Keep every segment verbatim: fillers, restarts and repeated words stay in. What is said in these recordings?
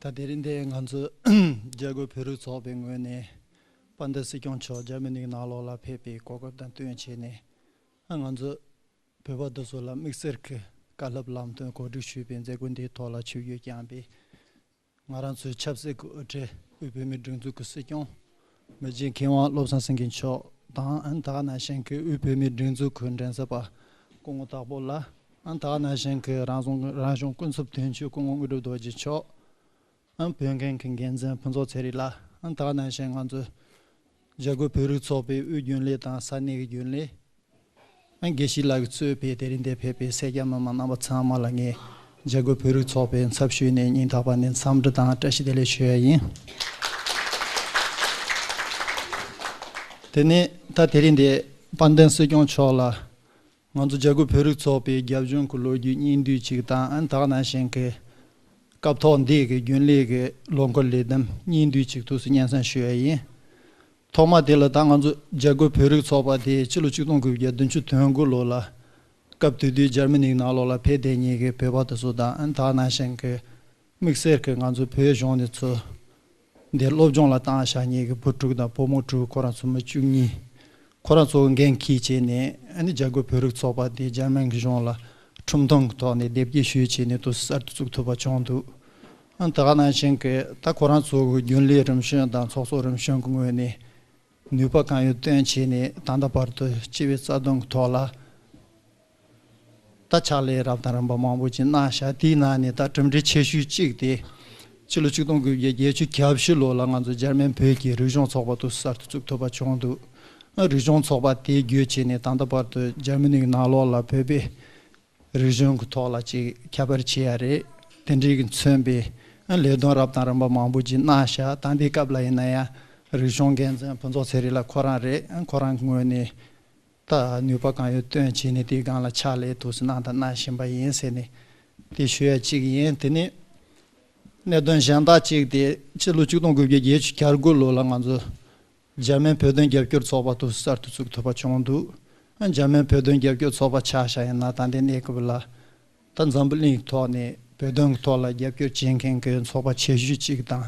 ད་དེ་རིང་འདིར་ང་ཚོས་རྒྱ་རྒོད་བོད་རིགས་ཚོགས་པའི་ངོས་ནས་དཔལ་ལྡན་སྲིད་སྐྱོང་མཆོག་འཇར་མ་ནིའི་ནང་ལོགས་ལ་ཕེབས་པའི་གོ་སྐབས་དང་བསྟུན་བྱས་ནས། ང་ཚོ་བོད་པ་དེ་ཚོ་ལ་དམིགས་བསལ་གྱི་བཀའ་སློབ་ལམ་སྟོན་གོ་སྒྲིག་ཞུས་པའི་མཛད་སྒོ་འདིའི་ཐོག་ལ་ཆིབས་བསྒྱུར་བསྐྱངས་པའི་ང་རང་ཚོའི་ཆབ་སྲིད་ཀྱི་དབུ་ཁྲིད་དབུས་བོད་མིའི་སྒྲིག་འཛུགས་ཀྱི་སྲིད་སྐྱོང་མི་རྗེ་མཁས་དབང་བློ་བཟང་སེང་གེ་མཆོག་དང་། ཨ་ནི་ད་ག་ནང་བཞིན་གྱི་དབུས་བོད་མིའི་སྒྲིག་འཛུགས་ཀྱི་མགྲིན་ཚབ་པ་སྐུ་ངོ་དྭགས་པོ་ལགས། ཨ་ནི་ད་ག་ནང་བཞིན་གྱི་རང་གཞུང་རང་གཞུང་སྐུ་ཚབ་དོན་གཅོད་སྐུ་ངོ་དངོས་གྲུབ་རྡོ་རྗེ་མཆོག་ཨ་ནི་བོད་མཁན་གྱི་འགན་འཛིན་ཕུན་ཚོགས་ཚེ་རིང་ལགས། ཨ་ནི་ད་ག་ནང་བཞིན་ང་ཚོའི་རྒྱ་རྒོད་བོད་རིགས་ཚོགས་པའི་དབུས་རྒྱུན་ལས་དང་ས་གནས་ཀྱི་རྒྱུན་ལས། ཨ་ནི་དགེ་བཤེས་ལགས་ཀྱིས་གཙོས་པའི་དེ་རིང་འདིར་ཕེབས་པའི་སེར་སྐྱ་མི་མང་རྣམ་པ་ཚང་མ་ལ་ངས་རྒྱ་རྒོད་བོད་རིགས་ཚོགས་པའི་ཚབ་ཞུས་ནས་སྙིང་ཐག་པ་ནས་འཚམས་འདྲི་དང་བཀྲ་ཤིས་བདེ་ལེགས་ཞུ་ཡ་ཡིན། དེ་ནས་ད་དེ་རིང་འདིར་དཔལ་ལྡན་སྲིད་སྐྱོང་མཆོག་ལ་ང་ཚོ་རྒྱ་རྒོད་བོད་རིགས་ཚོགས་པའི་རྒྱབ་ལྗོངས་ཀྱི་ལོ་རྒྱུས་སྙིང་བསྡུས་ཅིག་དང་། ཨ་ནི་ད་ག་ནང་བཞིན་གྱི་སྐབས་ཐོག་འདི་གི་རྒྱུན་ལས་ཀྱི་ལོ་འཁོར་ལས་བསྡོམས་སྙིང་བསྡུས་ཅིག་ཐུགས་སུ་སྙན་སེང་ཞུ་ཡ་ཡིན། ཐོག་མ་དེ་ལ་ད་ང་ཚོ་རྒྱ་རྒོད་བོད་རིགས་ཚོགས་པ་དེ་ཕྱི་ལོ་ཆིག་སྟོང་དགུ་བརྒྱ་བདུན་ཅུ་དོན་དགུ་ལོ་ལ་སྐབས་དེ་དུས་འཇར་མ་ནིའི་ནང་ལོགས་ལ་ཕེབས་བསྡད་མཁན་གྱི་བོད་པ་དེ་ཚོ་དང་། ཨ་ནི་ད་ག་ནང་བཞིན་གྱི་དམིགས་བསལ་གྱི་ང་ཚོ་བོད་གཞུང་ནས་ཚུར་འདིར་སློབ་སྦྱོང་ལ་བཏང་བཞག་མཁན་གྱི་བུ་དྲུག་དང་བུ་མོ་དྲུག་ཁོ་རང་ཚོ་མི་བཅུ་གཉིས། ཁོ་རང་ཚོ་འགན་འཁྱེར་བྱས་ནས། ཨ་ནི་རྒྱ་རྒོད་བོད་རིགས་ཚོགས་པ་དེ་འཇར་མན་གྱི་གཞུང་ལ་ཁྲིམས་མཐུན་གྱི་ཐོག་ནས་དེབ་སྐྱེལ་ཞུས་བྱས་ནས་དུ་གསར་དུ་བཙུགས་ཐུབ་པ་བྱུང་འདུག་ཨ་ནི་ད་ག་ནང་བཞིན་གྱི་ད་ཁོ་རང་ཚོ་གི་རྒྱུན་ལས་རིམ་བྱོན་དང་ཚོགས་གཙོ་རིམ་བྱོན་གྱི་ངོས་ནས་ནུས་པ་གང་ཡོད་བཏོན་བྱས་ནས། ད་ལྟ་བར་དུ་སྤྱི་པའི་རྩ་དོན་གྱི་ཐོག་ལ་ད་ཕྱག་ལས་རབ་དང་རིམ་པ་མང་པོ་ཅིག་གནང་བཞག་དེའི་ནང་ནས་ད་གྲུབ་འབྲས་ཆེ་ཤོས་གཅིག་དེ་ཕྱི་ལོ་ཆིག་སྟོང་དགུ་བརྒྱ་བརྒྱད་ཅུ་གྱ་བཞི་ལོ་ལ་ང་ཚོ་འཇར་མན་བོད་ཀྱི་རིག་གཞུང་ཚོགས་པ་དུ་གསར་དུ་བཙུགས་ཐུབ་པ་བྱུང་འདུག་ཨ་རིག་གཞུང་ཚོགས་པ་དེ་བརྒྱུད་བྱས་ནས་ད་ལྟ་བར་དུ་འཇར་མ་ནིའི་ནང་ལོགས་ལ་བོད་པའི་རིག་གཞུང་གི་ཐོག་ལ་ཅིག་ཁྱབ་པར་བྱེད་ཡ་རེད། དེ་འདྲའི་གི་མཚོན་པའི་ཨ་ལས་དོན་རབ་དང་རིམ་པ་མང་པོ་ཅིག་གནང་བཞག་ད་ལྟའི་སྐབས་ལ་ཡིན་ན་ཡང་རིག་གཞུང་འགན་འཛིན་ཕུན་ཚོགས་ཚེ་རིང་ལགས་ཁོ་རང་རེད། ཨ་ཁོ་རང་གི་ངོས་ནས་ད་ནུས་པ་གང་ཡོད་བཏོན་བྱས་ནས་དེའི་སྒང་ལ་ཕྱག་ལས་དུ་སུ་གནང་དང་གནང་བཞིན་པ་ཡིན་ཟེར་ནས་དེ་ཞུ་ཡ་གཅིག་ཡིན། དེ་ནས་གནད་དོན་གཞན་དག་གཅིག་དེ་ཕྱི་ལོ་ཆིག་སྟོང་དགུ་བརྒྱ་བརྒྱད་ཅུ་གྱ་དགུ་ལོ་ལ་ང་ཚོ་འཇར་མན་བོད་དོན་རྒྱབ་སྐྱོར་ཚོགས་པ་དུ་གསར་དུ་བཙུགས་ཐུབ་པ་བྱུང་འདུག་ཨ་འཇར་མན་བོད་དོན་རྒྱབ་སྐྱོར་ཚོགས་པ་ཆ་བཞག་ཡིན་ན་ད་ལྟའི་གནས་སྐབས་ལ་ད་འཛམ་བུ་གླིང་གི་ཐོག་ནས་བོད་དོན་གྱི་ཐོག་ལ་རྒྱབ་སྐྱོར་བྱེད་མཁན་གྱི་ཚོགས་པ་ཆེ་ཤོས་གཅིག་དང་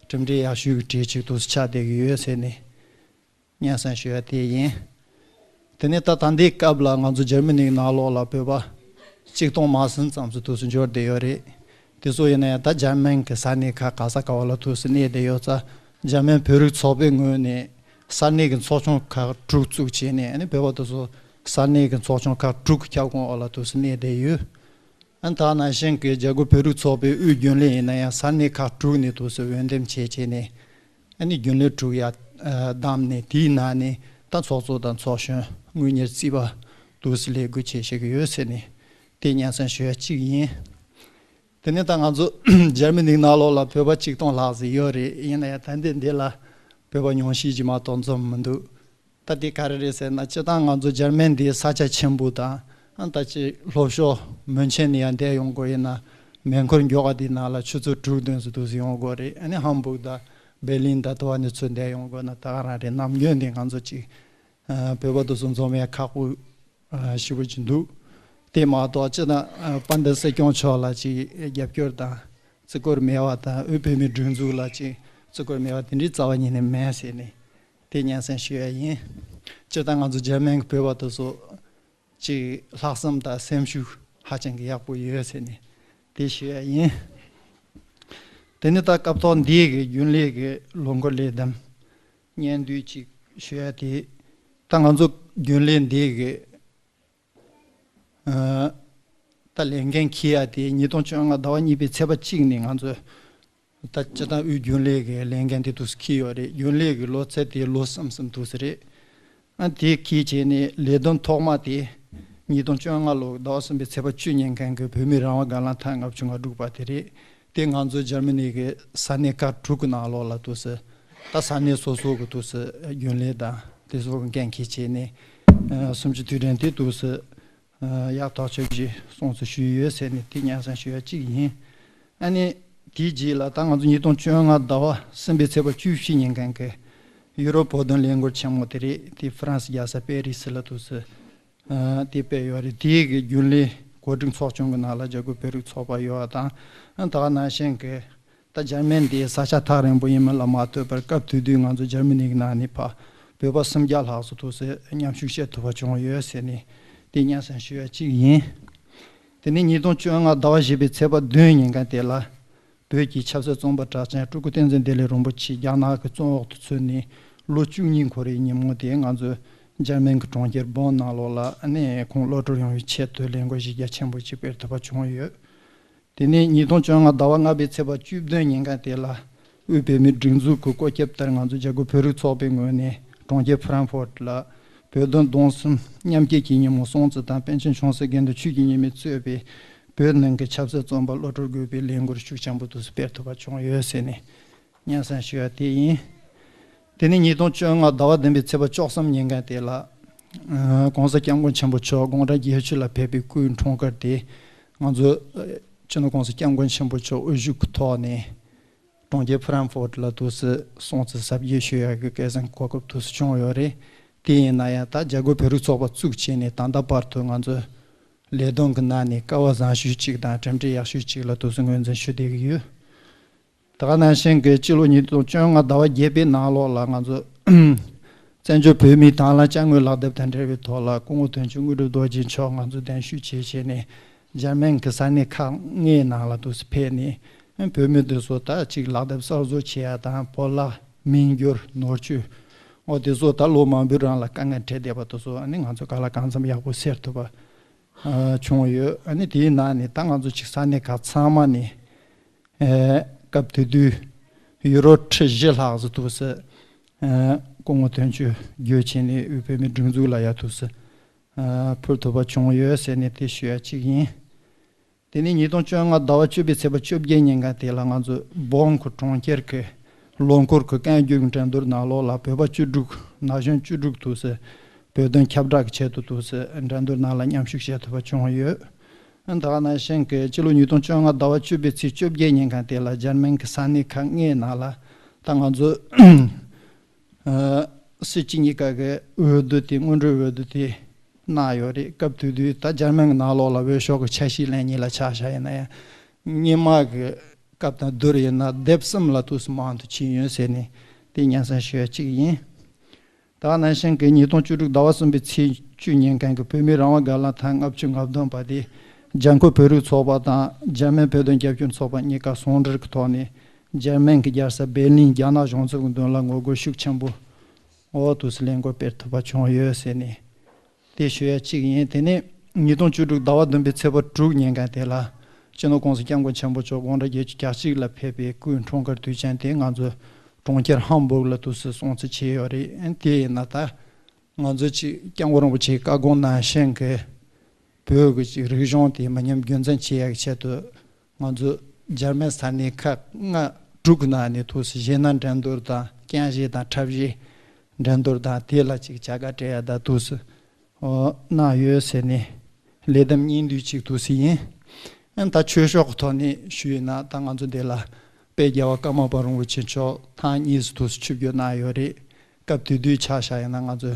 གྲུབ་འབྲས་ཡག་ཤོས་ཀྱི་གྲས་གཅིག་ཏུ་ཆགས་བསྡད་ཀྱི་ཡོད་ཟེར་ནས་སྙན་སེང་ཞུ་ཡ་དེ་ཡིན། དེ་ནས་ད་ད་ལྟའི་སྐབས་ལ་ང་ཚོ་འཇར་མ་ནིའི་ནང་ལོགས་ལ་བོད་པ་གཅིག་སྟོང་མ་ཟིན་ཙམ་ཞིག་ཐུགས་སུ་འབྱོར་བསྡད་ཡོད་རེད། དེ་ཚོ་ཡིན་ན་ཡང་ད་འཇར་མན་གྱི་ས་གནས་ཁག་ག་ས་ག་བ་ལ་ཐུགས་སུ་གནས་བསྡད་ཡོད་ཙང་། འཇར་མན་བོད་རིགས་ཚོགས་པའི་ངོས་ནས་ས་གནས་ཀྱི་ཚོགས་ཆུང་ཁག་དྲུག་བཙུགས་བྱས་ནས། ཨ་ནི་བོད་པ་དེ་ཚོ་ས་གནས་ཀྱི་ཚོགས་ཆུང་ཁག་དྲུག་གི་ཁྱབ་ཁོངས་འོག་ལ་ཐུགས་སུ་གནས་བསྡད་ཡོད། ཨ་ནི་ད་ནང་བཞིན་གྱི་རྒྱ་རྒོད་བོད་རིགས་ཚོགས་པའི་དབུས་རྒྱུན་ལས་ཡིན་ན་ཡང་ས་གནས་ཁག་དྲུག་ནས་ཐུགས་སུ་འོས་འདེམས་བྱས་བྱས་ནས། ཨ་ནི་རྒྱུན་ལས་དྲུག་ཡར་བདམས་ནས་དེའི་ནང་ནས་ད་ཚོགས་གཙོ་དང་ཚོགས་གཞོན་དངུལ་གཉེར་རྩིས་པ་དུ་སུ་ལས་འགུལ་བྱེད་བཞིན་ཡོད་ཟེར་ནས་དེ་སྙན་སེང་ཞུ་ཡ་གཅིག་ཡིན། དེ་ནས་ད་ང་ཚོ་འཇར་མ་ནིའི་ནང་ལོགས་ལ་བོད་པ་གཅིག་སྟོང་ལྷག་ཙམ་ཡོད་རེད། ཡིན་ན་ཡང་ད་ལྟའི་འདི་ལ་བོད་པ་ཉུང་ཤས་ཀྱིས་མ་གཏོགས་འཛོམས་མི་འདུག་ད་དེ་ག་རེ་རེད་ཟེར་ན། སྤྱིར་བཏང་ང་ཚོ་འཇར་མན་འདི་ས་ཆ་ཆེན་པོ་དང་། ཨ་ད་ཅི་ལྷོ་ཕྱོགས་མུན་ཆེན་ནས་ཡར་འདིར་ཡོང་དགོས་ཡིན་ན་མེ་འཁོར་མགྱོགས་པ་འདི་ནང་ལ་ཆུ་ཚོད་དྲུག་བདུན་ཙམ་འདུག་སེ་ཡོང་དགོས་རེད། ཨ་ནི་ཧམ་སྦུག་དང་བྷེར་ལིན་དང་དེ་བ་ནས་ཚུར་འདིར་ཡོང་དགོས་ན་ད་ག་རང་རེད། ནམ་རྒྱུན་འདི་ང་ཚོ་ཅིག་ཨ་བོད་པ་དེ་ཚོ་འཛོམས་ཡ་ཁག་པོ་ཨ་ཞེ་པོ་ཅིག་འདུག་དེ་མ་གཏོགས་སྤྱིར་བཏང་ཨ་དཔལ་ལྡན་སྲིད་སྐྱོང་མཆོག་ལ་ཅིག་རྒྱབ་སྐྱོར་དང་བརྩི་བཀུར་མེད་པ་དང་། དབུས་བོད་མིའི་སྒྲིག་འཛུགས་ལ་ཅིག་བརྩི་བཀུར་མེད་པ་དེ་འདྲའི་རྩ་བ་ཉིད་ནས་མེད་ཟེར་ནས་དེ་སྙན་སེང་ཞུ་ཡ་ཡིན། སྤྱིར་བཏང་ང་ཚོ་འཇར་མན་གྱི་བོད་པ་དེ་ཚོ་ཅིག་ལྷག་བསམ་དང་སེམས་ཤུགས་ཧ་ཅང་གི་ཡག་པོ་ཡོད་ཟེར་ནས་དེ་ཞུ་ཡ་ཡིན། དེ་ནས་ད་སྐབས་ཐོག་འདིའི་གི་རྒྱུན་ལས་ཀྱི་ལོ་འཁོར་ལས་བསྡོམས་སྙན་བསྡུས་ཅིག་ཞུ་ཡ་དེ། ད་ང་ཚོ་རྒྱུན་ལས་འདིའི་གི་ཨ་ད་ལས་འགན་འཁྱེར་ཡ་དེ་ཉིས་སྟོང་བཅོ་ལྔ་ཟླ་བ་གཉིས་པའི་ཚེས་པ་གཅིག་ནས་ང་ཚོ་ད་སྤྱིར་བཏང་དབུས་རྒྱུན་ལས་ཀྱི་ལས་འགན་དེ་འདུག་སེ་འཁྱེར་ཡོད་རེད། རྒྱུན་ལས་ཀྱི་ལོ་ཚད་དེ་ལོ་གསུམ་གསུམ་འདུག་སེ་རེད། ཨ་དེ་འཁྱེར་བྱས་ནས་ལས་དོན་ཐོག་མ་དེ་ཉིས་སྟོང་བཅོ་ལྔ་ལོ་ཟླ་བ་གསུམ་པའི་ཚེས་པ་བཅུ་ཉིན་མཁན་གྱི་བོད་མིའི་རང་དབང་སྒང་ལ་ཐེངས་ལྔ་བཅུ་ང་དྲུག་པ་དེ་རེད། དེ་ང་ཚོ་འཇར་མ་ནི་གི་ས་གནས་ཁག་དྲུག་གི་ནང་ལོགས་ལ་འདུག་སེ་ད་ས་གནས་སོ་སོ་གི་འདུག་སེ་རྒྱུན་ལས་དང་དེ་ཚོ་གི་འགན་འཁྱེར་བྱས་ནས་ཨ་གསུམ་བཅུའི་དུས་དྲན་དེ་འདུག་སེ་ཨ་ཡག་ཐག་ཆོད་ཀྱི་སོང་ཙང་ཞུས་ཡོད་ཟེར་ནས་དེ་སྙན་སེང་ཞུ་ཡ་གཅིག་ཡིན། ཨ་ནི་དེའི་རྗེས་ལ་ད་ང་ཚོ་ཉིས་སྟོང་བཅོ་ལྔ་ཟླ་བ་གསུམ་པའི་ཚེས་པ་བཅུ་བཞི་ཉིན་མཁན་གྱི་ཡུ་རོབ་བོད་དོན་ལས་འགུལ་ཆེན་མོ་དེ་རེད། དེ་ཧྥ་རན་སི་རྒྱལ་ས་པེ་རི་སི་ལ་འདུག་སེ་ཨ་དེ་སྤེལ་ཡོད་རེད། དེའི་གི་རྒྱུན་ལས་གོ་སྒྲིག་ཚོགས་ཆུང་གི་ནང་ལ་རྒྱ་རྒོད་བོད་རིགས་ཚོགས་པ་ཡོད་པ་དང་། ཨ་ད་ག་ནང་བཞིན་གི་ ད་འཇར་མན་དེ་ས་ཆ་ཐག་རིང་པོ་ཡིན་མིན་ལ་མ་ལྟོས་པར། སྐབས་དེ་དུས་ང་ཚོ་འཇར་མ་ནི་གི་ནང་ནས་ཕར་བོད་པ་སུམ་བརྒྱ་ལྷག་ཙམ་དུ་སེ་མཉམ་ཞུགས་བྱེད་ཐུབ་པ་བྱུང་ཡོད་ཟེར་ནས་དེ་སྙན་སེང་ཞུ་ཡ་གཅིག་ཡིན། དེ་ནས་ཉིས་སྟོང་བཅོ་ལྔ་ཟླ་བ་བཞི་པའི་ཚེས་པ་བདུན་ཉིན་གང་དེ་ལ། བོད་ཀྱི་ཆབ་སྲིད་བཙོན་པ་གྲགས་ཅན་སྤྲུལ་སྐུ་བསྟན་འཛིན་བདེ་ལེགས་རིན་པོ་ཆེ་རྒྱ་ནག་གི་བཙོན་འོག་ཏུ་ཚུད་ནས་ལོ་བཅུ་གཉིས་འཁོར་བའི་ཉིན་མོ་དེ། ང་ཚོ་འཇར་མན་གྱི་གྲོང་ཁྱེར་བོན་ནང་ལོགས་ལ་ཨ་ནི་ཁོང་གློད་གྲོལ་ཡོང་བའི་ཆེད་དུ་ལས་འགུལ་གཞི་རྒྱ་ཆེན་པོ་ཅིག་སྤེལ་ཐུབ་པ་བྱུང་ཡོད། དེ་ནས་ཉིས་སྟོང་བཅོ་ལྔ་ཟླ་བ་ལྔ་པའི་ཚེས་པ་བཅུ་བདུན་ཉིན་གང་དེ་ལ། དབུས་བོད་མིའི་སྒྲིག་འཛུགས་ཀྱི་བཀོད་ཁྱབ་ལྟར། ང་ཚོ་རྒྱ་གར་བོད་རིགས་ཚོགས་པའི་ངོས་ནས་གྲོང་ཁྱེར་ཕ་རན་ཧྥོར་ལ་བོད་དོན་བསྡོམས་གསུམ་མཉམ་སྐྱེད་ཀྱི་ཉིན་མོ་སྲུང་བརྩི་དང་། པཎ་ཆེན་ཆུང་སྲིད་དགེ་འདུན་ཆོས་ཀྱི་ཉི་མས་གཙོས་པའི་བོད་ནང་གི་ཆབ་སྲིད་བཙོན་པ་གློད་གྲོལ་དགོས་པའི་ལས་འགུལ་ཤུགས་ཆེན་པོ་དུ་སྤེལ་ཐུབ་པ་བྱུང་ཡོད་ཟེར་ནས་སྙན་སེང་ཞུ་ཡ་དེ་ཡིན། དེ་ནས་ཉིས་སྟོང་བཅོ་ལྔ་ཟླ་བ་བདུན་པའི་ཚེས་པ་བཅུ་གསུམ་ཉིན་གང་དེ་ལ། ཨ་༸གོང་ས་༸སྐྱབས་མགོན་ཆེན་པོ་མཆོག་དགུང་གྲངས་བརྒྱད་ཅུ་ལ་ཕེབས་པའི་སྐུའི་འཁྲུངས་སྐར་དེ། ང་ཚོ་ཨ་སྤྱི་ནོར་༸གོང་ས་༸སྐྱབས་མགོན་ཆེན་པོ་མཆོག་དབུ་བཞུགས་ཀྱི་ཐོག་ནས་གྲོང་ཁྱེར་ཕ་རན་ཧྥོར་ལ་དུ་སེ་སྲུང་བརྩི་གཟབ་རྒྱས་ཞུ་ཡ་གི་སྐལ་བཟང་གོ་སྐབས་དུ་སེ་བྱུང་ཡོད་རེད། དེ་ཡིན་ན་ཡང་ད་རྒྱ་གར་བོད་རིགས་ཚོགས་པ་བཙུགས་བྱས་ནས་ད་ལྟ་བར་དུ་ང་ཚོ་ལས་དོན་གྱི་ནང་ནས་སྐལ་བ་བཟང་ཤོས་ཅིག་དང་གྲུབ་འབྲས་ཡག་ཤོས་ཅིག་ལ་དུ་སེ་ངོས་འཛིན་ཞུ་བསྡད་ཀྱི་ཡོད། ད་ག་ནང་བཞིན་གྱི་སྤྱི་ལོ་ཉིས་སྟོང་བཅོ་ལྔ་ཟླ་བ་བརྒྱད་པའི་ནང་ལོགས་ལ་ང་ཚོ་བཙན་བྱོལ་བོད་མིའི་དྭང་བླངས་དཔྱ་དངུལ་ལག་དེབ་དང་འབྲེལ་བའི་ཐོག་ལ་སྐུ་ངོ་དོན་གཅོད་དངོས་གྲུབ་རྡོ་རྗེ་མཆོག་ང་ཚོ་གདན་ཞུ་བྱས་བྱས་ནས་འཇར་མན་གྱི་ས་གནས་ཁག་ལྔའི་ནང་ལ་དུ་སེ་ཕེབས་ནས། བོད་མི་དེ་ཚོ་ད་ཅིག་ལག་དེབ་གསར་བཟོ་བྱེད་ཡ་དང་། སྤོ་ལགས་མིང་བསྒྱུར་ནོར་བཅོས་འོ་དེ་ཚོ་ད་ལོ་མང་པོའི་རིང་ལ་དཀའ་ངལ་འཕྲད་བསྡད་པ་དེ་ཚོ་ཨ་ནི་ང་ཚོ་ག་ལ་གང་འཚམ་ཡག་པོ་སེལ་ཐུབ་པ་ཨ་བྱུང་ཡོད། ཨ་ནི་དེའི་ནང་ནས་ད་ང་ཚོ་ཅིག་ས་གནས་ཁག་ཚང་མ་ནས། ཨེ་སྐབས་དེ་དུས་ཡུ་རོ་ཁྲི་བཞི་ལྷག་ཙམ་དུ་སེ་ཨེ་སྐུ་ངོ་དོན་གཅོད་བརྒྱུད་བྱས་ནས་དབུས་བོད་མིའི་སྒྲིག་འཛུགས་ལ་ཡ་དུ་སེ་ཨེ་ཕུལ་ཐུབ་པ་བྱུང་ཡོད་ཟེར་ནས་དེ་ཞུ་ཡ་གཅིག་ཡིན། དེ་ནས་ཉིས་སྟོང་བཅོ་ལྔ་ཟླ་བ་བཅུ་པའི་ཚེས་པ་བཅོ་བརྒྱད་ཉིན་གང་དེ་ལ་ང་ཚོ་བོན་གྱི་གྲོང་ཁྱེར་གྱི་ལོ་འཁོར་གྱི་བཀའ་འགྱུར་གྱི་འགྲན་བསྡུར་ནང་ལོགས་ལ་བོད་པ་བཅུ་དྲུག་ན་གཞོན་བཅུ་དྲུག་དུ་སེ་བོད་དོན་ཁྱབ་བསྒྲགས་ཀྱི་ཆེད་དུ་དུ་སེ་འགྲན་བསྡུར་ནང་ལ་མཉམ་ཞུགས་བྱེད་ཐུབ་པ་བྱུང་ཡོད། ད་ག་ནང་བཞིན་གྱི་སྤྱི་ལོ་ཉིས་སྟོང་བཅོ་ལྔ་ཟླ་བ་བཅུ་པའི་ཚེས་བཅོ་བརྒྱད་ཉིན་གང་དེ་ལ་འཇར་མན་གྱི་ས་གནས་ཁག་ལྔའི་ནང་ལ་ད་ང་ཚོ་ཨ་སྲིད་སྤྱི་གཉིས་ཀ་གི་འོས་བསྡུ་དེ་སྔོན་འགྲོའི་འོས་བསྡུ་དེ་གནང་ཡོད་རེད། སྐབས་དེ་དུས་ད་འཇར་མན་གྱི་ནང་ལོགས་ལ་འོས་ཤོག་གི་ཆ་ཤས་ལེན་མཁན་ལ་ཆ་བཞག་ཡིན་ན་ཡང་སྔོན་མ་གི་སྐབས་དང་བསྡུར་ཡིན་ན་སྡེབ་གསུམ་ལ་དུ་སེ་མང་དུ་ཕྱིན་ཡོད་ཟེར་ནས་དེ་སྙན་སེང་ཞུ་ཡ་གཅིག་ཡིན། ད་ག་ནང་བཞིན་གྱི་ཉིས་སྟོང་བཅུ་དྲུག་ཟླ་བ་གསུམ་པའི་ཚེས་བཅུ་ཉིན་གང་གི་བོད་མིའི་རང་དབང་སྒེར་ལངས་ཐེངས་ལྔ་བཅུ་ང་བདུན་པ་དེ་རྒྱ་གར་བོད་རིགས་ཚོགས་པ་དང་འཇར་མན་བོད་དོན་རྒྱབ་སྐྱོར་ཚོགས་པ་གཉིས་ཀ་ཟུང་འབྲེལ་གྱི་ཐོག་ནས་འཇར་མན་གྱི་རྒྱལ་ས་སྦེར་ལིན་རྒྱ་ནག་གཞུང་ཚབ་ཀྱི་མདུན་ལ་ངོ་རྒོལ་ཤུགས་ཆེན་པོ་འོག་ཏུ་ལས་འགུལ་སྤེལ་ཐུབ་པ་བྱུང་ཡོད་ཟེར་ནས་དེ་ཞུ་ཡ་གཅིག་ཡིན། དེ་ནས་ཉིས་སྟོང་བཅུ་དྲུག་ཟླ་བ་བདུན་པའི་ཚེས་པ་དྲུག་ཉིན་གང་དེ་ལ་སྤྱི་ནོར་༸གོང་ས་༸སྐྱབས་མགོན་ཆེན་པོ་མཆོག་དགུང་གྲངས་བརྒྱད་ཅུ་གྱ་གཅིག་ལ་ཕེབས་པའི་སྐུའི་འཁྲུངས་སྐར་དུས་ཆེན་དེ་ང་ཚོ་གྲོང་ཁྱེར་ཧམ་བུར་ལ་དུ་སེ་སྲུང་བརྩི་བྱས་ཡོད་རེད། དེ་ཡིན་ན་ད་ང་ཚོ་ཅིག་སྐྱབས་མགོན་རིན་པོ་ཆེའི་བཀའ་དགོངས་ནང་བཞིན་གྱི་བོད་ཀྱི་ཅིག་རིག་གཞུང་དེ་མི་ཉམས་རྒྱུན་འཛིན་བྱེད་ཡག་གི་ཆེད་དུ་ང་ཚོ་འཇར་མན་ས་གནས་ཁག་ལྔ་དྲུག་གི་ནང་ནས་དུ་སེ་གཞས་སྣ་འགྲན་བསྡུར་དང་། རྐྱང་གཞས་དང་འཁྲབ་གཞས་འགྲན་བསྡུར་དང་། དེ་ལ་ཅིག་བྱ་དགའ་སྤྲད་ཡ་ད་དུ་སེ་གནང་ཡོད་ཟེར་ནས་ལས་བསྡོམས་སྙིང་བསྡུས་ཅིག་དུ་སེ་ཡིན། ཨ་ནི་ད་ཆོས་ཕྱོགས་ཀྱི་ཐོག་ནས་ཞུས་ཡིན་ན་ད་ང་ཚོ་འདི་ལ་དཔལ་རྒྱལ་བ་ཀརྨ་པ་རིན་པོ་ཆེ་མཆོག་ཐེངས་གཉིས་སུ་དུ་སེ་ཆིབས་བསྒྱུར་གནང་ཡོད་རེད། སྐབས་དེ་དུས་ཆ་བཞག་ཡིན་ན་ང་ཚོ་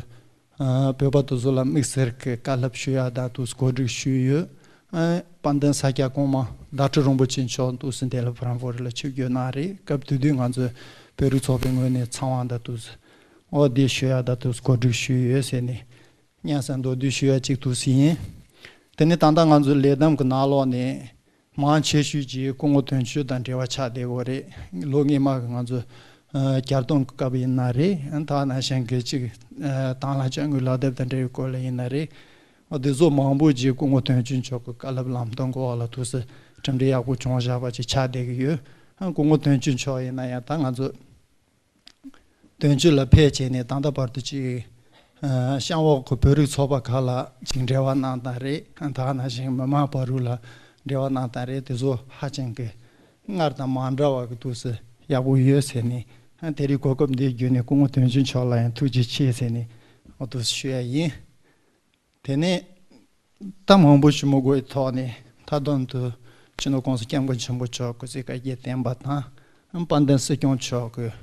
ཨ་བོད་པ་དེ་ཚོ་ལ་དམིགས་བསལ་གྱི་བཀའ་སློབ་ཞུ་ཡ་ད་དུ་སེ་གོ་སྒྲིག་ཞུས་ཡོད། ཨ་དཔལ་ལྡན་ས་སྐྱ་གོང་མ་ཟླ་སྒྲོན་རིན་པོ་ཆེ་མཆོག་དུ་སེ་འདི་ལ་ཕ་རན་ཧྥོར་ལ་ཆིབས་བསྒྱུར་གནང་རེད། སྐབས་དེ་དུས་ང་ཚོ་བོད་རིགས་ཚོགས་པའི་ངོས་ནས་ཚང་མ་ད་དུ་སེ་འོ་འདི་ཞུ་ཡ་ད་དུ་སེ་གོ་སྒྲིག་ཞུས་ཡོད་ཟེར་ནས། སྙན་སེང་མདོར་བསྡུས་ཞུ་ཡ་གཅིག་དུ་སེ་ཡིན། དེ་ནས་ད་ལྟ་ང་ཚོའི་ལས་བསྡོམས་ཀྱི་ནང་ལོགས་ནས་མང་ཆེ་ཤོས་ཀྱིས་སྐུ་ངོ་དོན་གཅོད་དང་འབྲེལ་བ་ཆགས་བསྡད་ཡོད་རེད། ལོ་སྔོན་མ་གི་ང་ཚོ་ཨ་གྱ་སྟོན་གྱི་སྐབས་ཡིན་ན་རེད། ད་ནང་བཞིན་གྱི་གཅིག་ཨ་དྭང་བླངས་དཔྱ་དངུལ་ལག་དེབ་དང་འབྲེལ་བའི་སྐོར་ལ་ཡིན་ན་རེད། འོ་དེ་ཚོ་མང་པོ་ཅིག་སྐུ་ངོ་དོན་གཅོད་མཆོག་གི་བཀའ་སློབ་ལམ་སྟོན་གྱི་འོག་ལ་དུ་སེ་གྲུབ་འབྲས་ཡག་པོ་བྱུང་བཞག་པ་ཅིག་ཆགས་བསྡད་ཀྱི་ཡོད། ཨ་སྐུ་ངོ་དོན་གཅོད་མཆོག་ཡིན་ན་ཡང་ད་ང་ཚོ་དོན་གཅོད་ལ་ཕེབས་བྱས་ནས་ད་ལྟ་བར་དུ་ཅིག་ཨ་གཤམ་འོག་གི་བོད་རིགས་ཚོགས་པ་ཁག་ལ་ཅིག་འབྲེལ་བ་གནང་སྟངས་རེད། ད་ག་ནང་བཞིན་མི་མང་བར་དུ་ལ་འབྲེལ་བ་གནང་སྟངས་རེད། དེ་ཚོ་ཧ་ཅང་གི་སྔར་དང་མ་འདྲ་བ་གི་དུ་སེ་ཡག་པོ་ཡོད་ཟེར་ནས། ཨ་དེ་རིང་གོ་སྐབས་འདི་བརྒྱུད་ནས་སྐུ་ངོ་དོན་གཅོད་མཆོག་ལ་ཡང་ཐུགས་རྗེ་ཆེ་ཟེར་ནས་འོ་དུ་སེ་ཞུ་ཡ་ཡིན། དེ་ནས་ད་མང་པོ་ཞུ་མི་དགོས་པའི་ཐོག་ནས་མཐའ་དོན་དུ་སྤྱི་ནོར་༸གོང་ས་༸སྐྱབས་མགོན་ཆེན་པོ་མཆོག་སྐུ་ཚེ་བསྐལ་བརྒྱར་བརྟན་པ་དང་། དཔལ་ལྡན་སྲིད་སྐྱོང་མཆོག་གིས་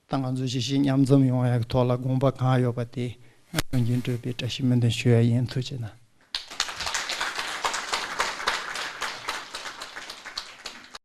ད་ང་ཚོ་གཞིས་བྱེས་མཉམ་འཛོམས་ཡོང་ཡག་གི་ཐོག་ལ་དགོངས་པ་གང་ཡོད་པ་དེ་དོན་འགྱུར་འགྲུབ་པའི་བཀྲ་ཤིས་སྨོན་འདུན་ཞུ་ཡ་ཡིན། ཐུགས་རྗེ་གནང་།